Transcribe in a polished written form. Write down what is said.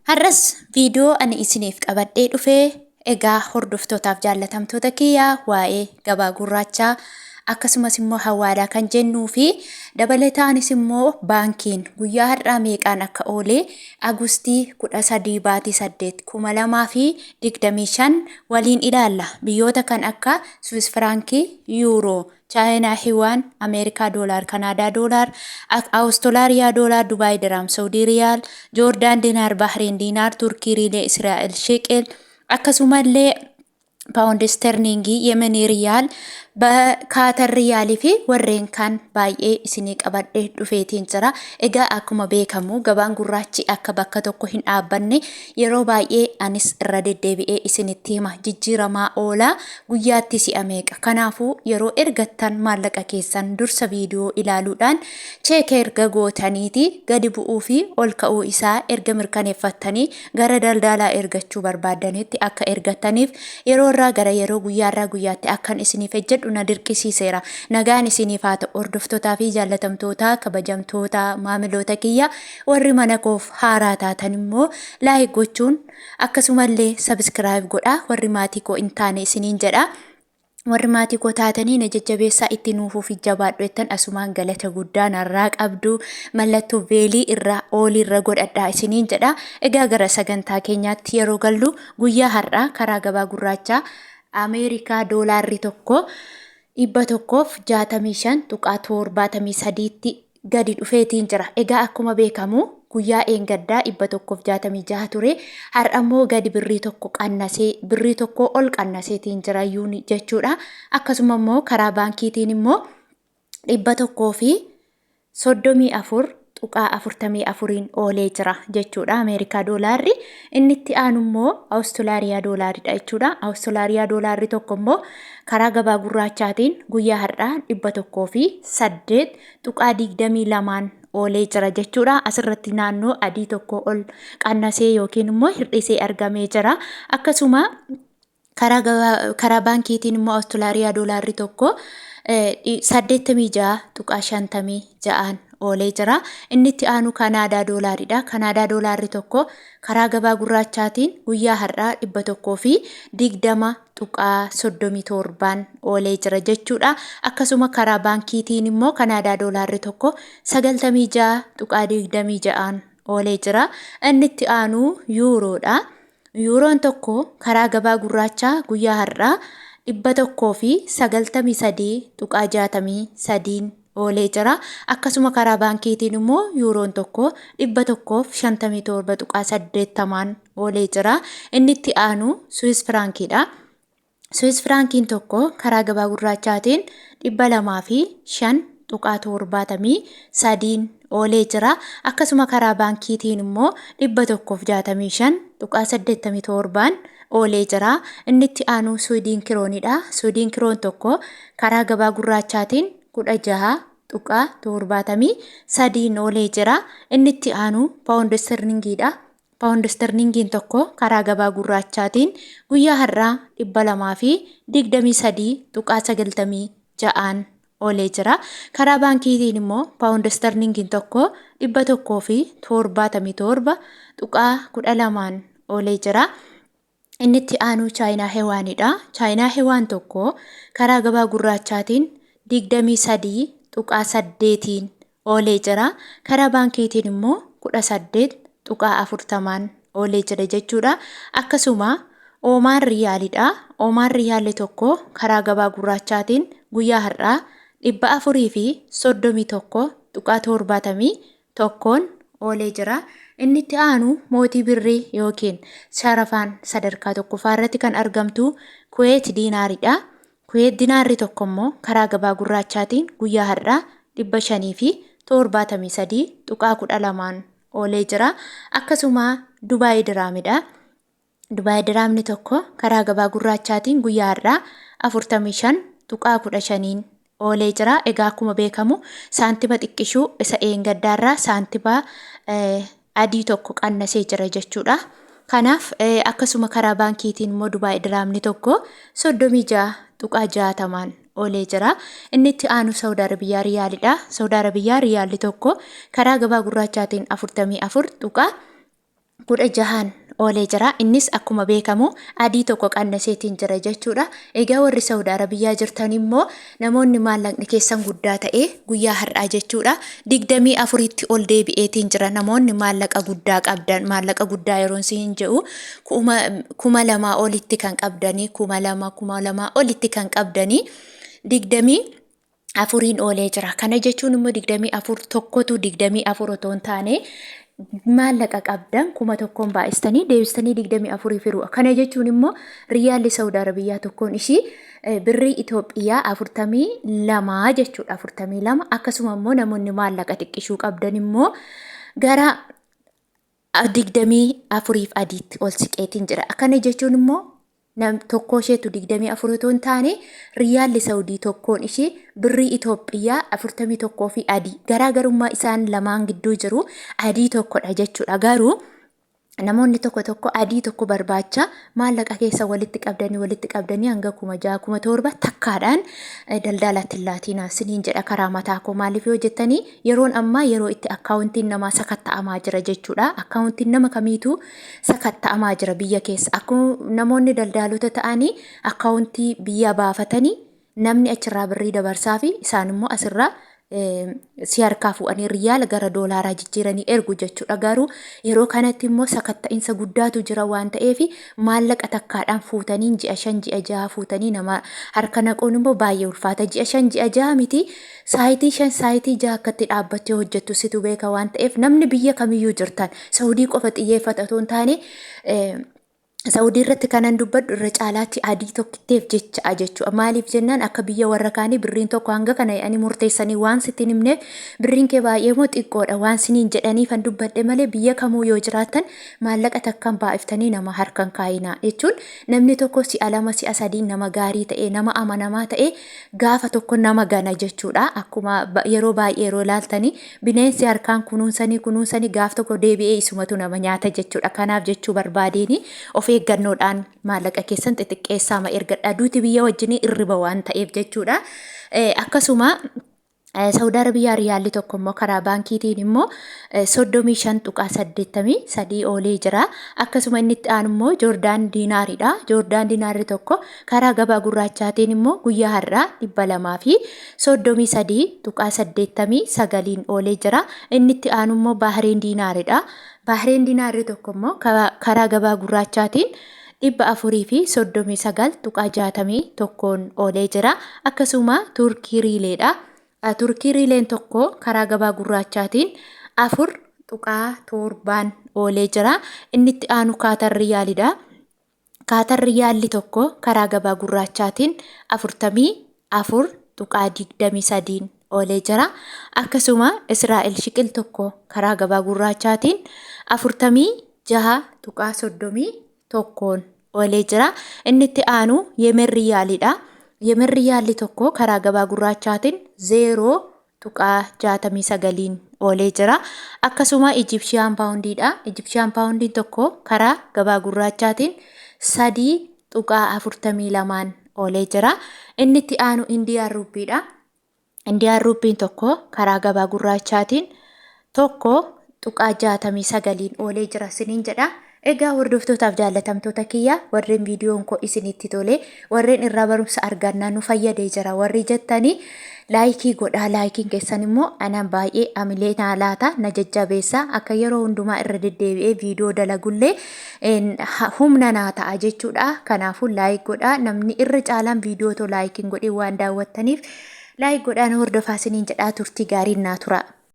Har'as viidiyoo ani isiniif qabadhee dhufe egaa hordoftootaaf jaallatamtoota kiyyaa waa'ee gabaa gurraachaa akkasumas immoo hawaalaa kan jennuu fi dabalataanis immoo baankiin guyyaa har'aa meeqaan akka oole Agustii 13 baatii 8 2025 waliin ilaalla. Biyyoota kan akka Swiss Firaankii, Yuuroo, Chaayinaa Hiwaan, Ameerikaa Doolaar, Kanaadaa Doolaar, Awustolaariyaa Doolaar, Dubaay Diraam, Saudii Riyaal, Joordaan Dinaar, Bahriin Diinaar, Turkii Riilee, Israa'el Sheqel, akkasumallee Paawundi Sterlingii, Yemenii Riyaal, Kaatar Riyaalii fi warreen kaan baay'ee isinii qabadhee dhufeetiin jira. Egaa akkuma beekamu gabaan gurraachi akka bakka tokko hin dhaabbanne yeroo baay'ee anis irra deddeebi'ee isinitti hima. Jijjiiramaa oolaa guyyaatti si'a meeqa. Kanaafuu yeroo ergattan maallaqa keessan dursa viidiyoo ilaaluudhaan check erga gootaniiti gadi bu'uu fi ol ka'uu isaa erga mirkaneeffattanii gara daldaalaa ergachuu barbaaddanitti akka ergattaniif yeroo irraa gara yeroo guyyaa irraa guyyaatti akkan isiniif hojjedhu na dirqisiiseera. Nagaan isiniif haa ta'u hordoftootaa fi jaallatamtoota kabajamtoota maamiloota kiyya warri mana koof haaraa taatan immoo like gochuun akkasumallee subscribe godhaa warri maatii koo hin taane isiniin jedha. Warri maatii koo taatanii na jajjabeessaa itti nuufuuf jabaadhu jettan asumaan galata guddaa narraa qabdu mallattoo veelii irraa oolii irra godhadhaa isiniin jedha. Egaa gara sagantaa keenyaatti yeroo gallu guyyaa har'aa karaa gabaa gurraachaa Ameerikaa doolaarri tokko 165.73tti gadi dhufeetiin jira. Egaa akkuma beekamu guyyaa eengaddaa 166 ture. Har'a immoo gadi birrii tokko qannasee birrii tokko ol qannaseetiin jira yuuni jechuudha. Akkasuma immoo karaa baankiitiin immoo 134.44n oolee jira jechuudha. Ameerikaa doolaarri. Inni itti aanu immoo Awustiraaliyaa doolaaridha jechuudha. Awustiraaliyaa doolaarri tokko immoo karaa gabaa gurraachaatiin guyyaa har'aa 108.22n oolee jira jechuudha. Asirratti naannoo adii tokko ol qannasee yookiin immoo hir'isee argamee jira. Akkasuma karaa baankiitiin immoo Awustiraaliyaa doolaarri tokko 86.56n oolee jira. Inni itti aanu Kanaadaa doolaaridha. Kanaadaa doolaarri tokko karaa gabaa gurraachaatiin guyyaa har'aa 120.37n oolee jira jechuudha. Akkasuma karaa baankiitiin immoo Kanaadaa doolaarri tokko 96.26n oolee jira. Inni itti aanu Yuuroodha. Yuuroon tokko karaa gabaa gurraachaa guyyaa har'aa 193.63n oolee jira. Akkasuma karaa baankiitiin immoo yuuroon tokko 157.80n oolee jira. Inni itti aanu Swiss Firaankiidha. Swiss Firaankiin tokko karaa gabaa gurraachaatiin 205.73n oolee jira. Akkasuma karaa baankiitiin immoo 165.87n oolee jira. Inni itti aanu Suwidiin kiroonidha. Suwidiin kiroon tokko karaa gabaa gurraachaatiin 16.73n oolee jira. Inni itti aanu Paawundi Sterlingiidha. Paawundi Sterlingiin tokko karaa gabaa gurraachaatiin guyyaa har'aa 223.96n oolee jira. Karaa baankiitiin immoo Paawundi Sterlingiin tokko 177.12n oolee jira. Inni itti aanu Chaayinaa Hewaanidha. Chaayinaa Hewaan tokko karaa gabaa gurraachaatiin 23.8n oolee jira. Karaa baankiitiin immoo 18.40n oolee jira jechuudha. Akkasuma Oomaan Riyaalidha. Oomaan Riyaalli tokko karaa gabaa gurraachaatiin guyyaa har'aa 431.71n oolee jira. Inni itti aanu mootii birrii yookiin sharafaan sadarkaa tokkoffaa irratti kan argamtu Kuweet diinaaridha. Kuweet diinaarri tokko immoo karaa gabaa gurraachaatiin guyyaa har'aa 573.12n oolee jira. Akkasuma Dubaay diraamidha. Dubaay diraamni tokko karaa gabaa gurraachaatiin guyyaa har'aa 45.15n oolee jira. Egaa akkuma beekamu saantima xiqqishuu isa eengaddaarraa saantima adii tokko qannasee jira jechuudha. Kanaaf akkasuma karaa baankiitiin immoo Dubaay diraamni tokko 36.60n oolee jira. Inni itti aanu Saawud Arabiyaa riyaalidha. Saawud Arabiyaa riyaalli tokko karaa gabaa gurraachaatiin 44. 16n oolee jira. Innis akkuma beekamu adii tokko qannaseetiin jira jechuudha. Egaa warri Saudi Arabiyyaa jirtan immoo namoonni maallaqni keessan guddaa ta'e guyyaa har'aa jechuudha 24tti ol deebi'eetiin jira. Namoonni maallaqa guddaa qabdan, maallaqa guddaa yeroon siin jedhu 2000 olitti kan qabdanii, 2000, 2000 olitti kan qabdanii 24n oolee jira. Kana jechuun immoo 24 tokkotu 24 otoo hin taane maallaqa qabdan 1000n baay'istanii deebistanii 24 firuu. Kana jechuun immoo riyaalli Saudi Arabiyyaa tokkoon ishii birrii Itoophiyaa 42 jechuudha. 42. Akkasuma immoo namoonni maallaqa xiqqishuu qabdan immoo gara 24f adiitti ol siqeetiin jira. Akkana jechuun immoo nam tokkoo isheetu 24 otoo hin taane riyaalli Saudii tokkoon ishee birrii Itoophiyaa 41 fi adii, garaagarummaa isaan lamaan gidduu jiru adii tokkodha jechuudha. Garuu namoonni tokko tokko adii tokko barbaacha maallaqa keessa walitti qabdanii walitti qabdanii hanga 6000, 7000 takkaadhaan daldalatti hin laatinaa siniin jedha karaa mataa koo. Maaliif yoo jettanii, yeroon ammaa yeroo itti akkaawuntiin namaa sakatta'amaa jira jechuudha. Akkaawuntiin nama kamiituu sakatta'amaa jira biyya keessa. Akkuma namoonni daldaalota ta'anii akkaawuntii biyyaa baafatanii namni achirraa birrii dabarsaa fi isaan immoo asirraa si harkaa fuudhanii riyaala gara doolaaraa jijjiiranii ergu jechuudha. Garuu yeroo kanatti immoo sakatta'insa guddaatu jira waan ta'eef maallaqa takkaadhaan fuutanii ji'a 5, ji'a 6 fuutanii nama harka naquun immoo baay'ee ulfaata. Ji'a 5, ji'a 6 miti, saayitii 5, saayitii 6 akkatti dhaabbattee hojjettu situ beeka waan ta'eef namni biyya kamiyyuu jirtan, Saudii qofa xiyyeeffata otoo hin taane, Saudii irratti kanan dubbadhu irra caalaatti adii tokkitteef jecha jechuudha. Maaliif jennaan, akka biyya warra kaanii birriin tokko hanga kana jedhanii murteessanii waan sitti hin himneef, birriin kee baay'ee moo xiqqoodha waan siniin jedhaniif kan dubbadhe malee, biyya kamuu yoo jiraattan maallaqa takkaan baay'iftanii nama harkan kaayinaa jechuun namni tokko si'a lama, si'a sadii nama gaarii ta'e, nama amanamaa ta'e gaafa tokko nama gana jechuudha. Akkuma yeroo baay'ee yeroo ilaaltanii bineensi harkaan kunuunsanii kunuunsanii gaaf tokko deebi'ee isumatu nama nyaata jechuudha. Kanaaf jechuu barbaadeeni of eeggannoodhaan maallaqa keessan xixiqqeessaa ma ergadhaa. Duuti biyya wajjinii irriba waan ta'eef jechuudha. Akkasuma Saudi Arabiyaa riyaalli tokko immoo karaa baankiitiin immoo 35.83 oolee jira. Akkasuma inni itti aanu immoo Joordaan diinaaridha. Joordaan diinaarri tokko karaa gabaa gurraachaatiin immoo guyyaa har'aa 233.89n oolee jira. Inni itti aanu immoo Baahireen diinaaridha. Baahireen diinaarri tokko immoo karaa gabaa gurraachaatiin 439.61n oolee jira. Akkasuma Turkii riileedha. Turkii riileen tokko karaa gabaa gurraachaatiin 4.7n oolee jira. Inni itti aanu Kaatar riyaalidha. Kaatar riyaalli tokko karaa gabaa gurraachaatiin 44.23n oolee jira. Akkasuma Israa'el shiqil tokko karaa gabaa gurraachaatiin 46.31n oolee jira. Inni itti aanu Yemen riyaalidha. Yemen riyaalli tokko karaa gabaa gurraachaatiin 0.69n oolee jira. Akkasuma Ijipshiyaan paawundiidha. Ijipshiyaan paawundiin tokko karaa gabaa gurraachaatiin 3.42n oolee jira. Inni itti aanu Indiyaan ruuppiidha. Indiyaan ruuppiin tokko karaa gabaa gurraachaatiin 1.69n oolee jira siniin jedha. Egaa hordoftootaaf jaallatamtoota kiyya, warreen viidiyoon koo isinitti tole, warreen irraa barumsa argannaa nu fayyadee jira warri jettanii, laayikii godhaa. Laayikiin keessan immoo anaan baay'ee amilee naa laata, na jajjabeessa, akka yeroo hundumaa irra deddeebi'ee viidiyoo dalagullee humna naa ta'a jechuudha. Kanaafuu laayik godhaa. Namni irra caalaan viidiyoo too laayikiin godhee waan daawwattaniif laayik godhaa, na hordofaa isiniin jedhaa. Turtii gaariin naa tura.